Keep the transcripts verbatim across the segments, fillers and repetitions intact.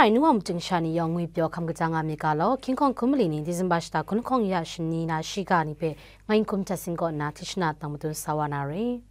Ai nu wa mating sha ni yawng ngwi pyaw hkam kaja nga mi ga law, hkying hkawng hkum mali ni December shata hkun hkawng ya shani na shiga ni hpe ngai n hkum hta sing kaw nna hti shana tang madun sa wa na re.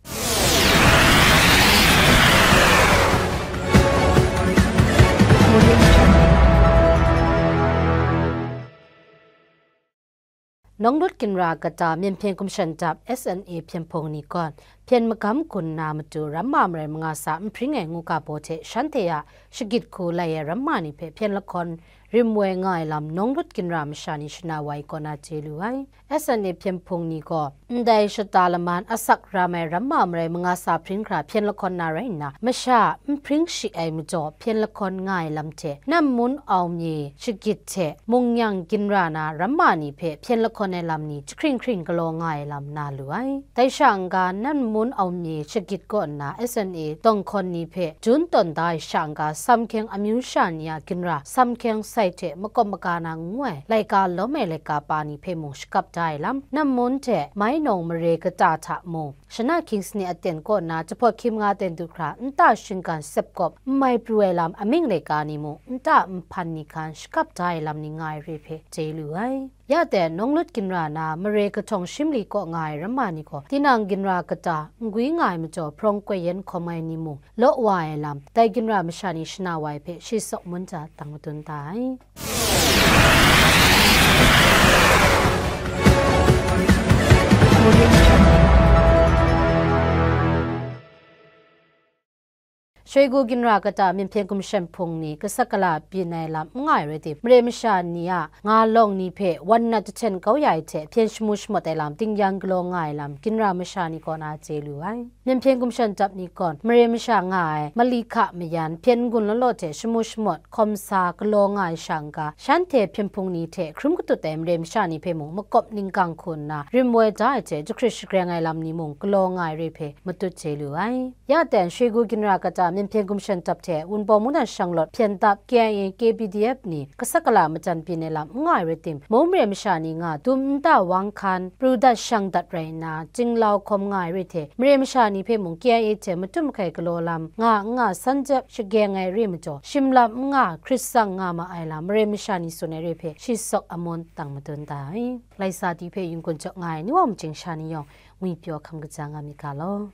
Nawng lut ginra kata Myen Hpyen Gumshan Dap S N A hpyen hpung ni gawn hpyen magam gun na matu ramma marai manga sa n hpring ai ngu ga baw hte shanhte a shagit hku lai ai ramma ni hpe hpyen lahkawn rim woi nga ai lam nawng lut ginra masha ni shana wa ai kaw na chye lu ai. S N A hpyen hpung ni gaw ndai shata laman asak ram ai ramma marai manga sa hpring hkra hpyen lahkawn na rai nna, masha n hpring shi ai majaw hpyen lahkawn nga ai lam hte, Nam Mun Au Mye shagit hte mung nyang ginra na ramma ni hpe hpyen lahkawn ai lam ni jahkring hkring galaw nga ai lam na lu ai. Dai sha n-ga Nam Mun Au Mye shagit kaw nna S N A dawng hkawn ni hpe jun tawn da ai sha n-ga, Samhkyeng amyu sha ni a ginra Samhkyeng Sai hte makawp maga na ngu ai laika lawm ai laika pa ni hpe mung shakap da ai lam, Nam Mun hte Mai Nawng mare kata hta mung, Shana Kings ni aten kaw nna jahpawt hkyim nga ten du hkra nta shinggan sepkawp n mai pru ai lam amying laika ni mung, nta nhpan ni hkan shakap da ai lam ni nga ai re hpe chye lu ai. Ya ten, nawng lut ginra na mare kahtawng shimli kaw nga ai ramma ni gaw, tinang ginra kata n gwi nga ai majaw, hprawng koi yen hkawm ai ni mung law wa ai lam, dai ginra masha ni shana wa ai hpe shi sawk mun hta tang madun da ai. Shoi gu ginra kata Myen Hpyen Gumshan hpung ni gasat gala byin ai lam n nga ai rai tim, mare masha ni a nga lawng ni hpe wan nat jahten kau ya ai hte hpyen shamu shamawt ai lam, tingyan galaw nga ai lam, ginra masha ni kaw na chye lu ai. Myen Hpyen Gumshan Dap ni gawn mare masha nga ai mali hka mayan hpyen n-gun law law hte shamu shamawt hkawm sa galaw nga ai sha n-ga, shanhte hpyen hpung ni hte hkrum katut ai mare masha ni hpe mung makawp ninggang hku nna rim woi da ai hte jahkrit shagreng ai lam ni mung galaw nga ai re hpe matut chye lu ai. Ya ten, Shoi gu ginra kata Myen Hpyen Gumshan Dap hte Wunpawng mungdan shanglawt hpyen dap K I A K P D F ni gasat gala majan byin ai lam n nga ai rai tim, mung mare masha ni nga dum nta wang hkan pru dat shang dat rai nna, jinglau hkawm nga ai re hte, mare masha ni hpe mung K I A hte matut mahkai galaw lam nga n nga san jep shageng ai re majaw, shim lam n nga hkrit tsang nga ma ai lam, mare masha ni tsun ai re hpe shi sawk amun tang madun da ai. Laisa di hpe yungkun jaw nga ai ni wa mating sha ni yawng, ngwi pyaw hkam kaja nga mi ga law.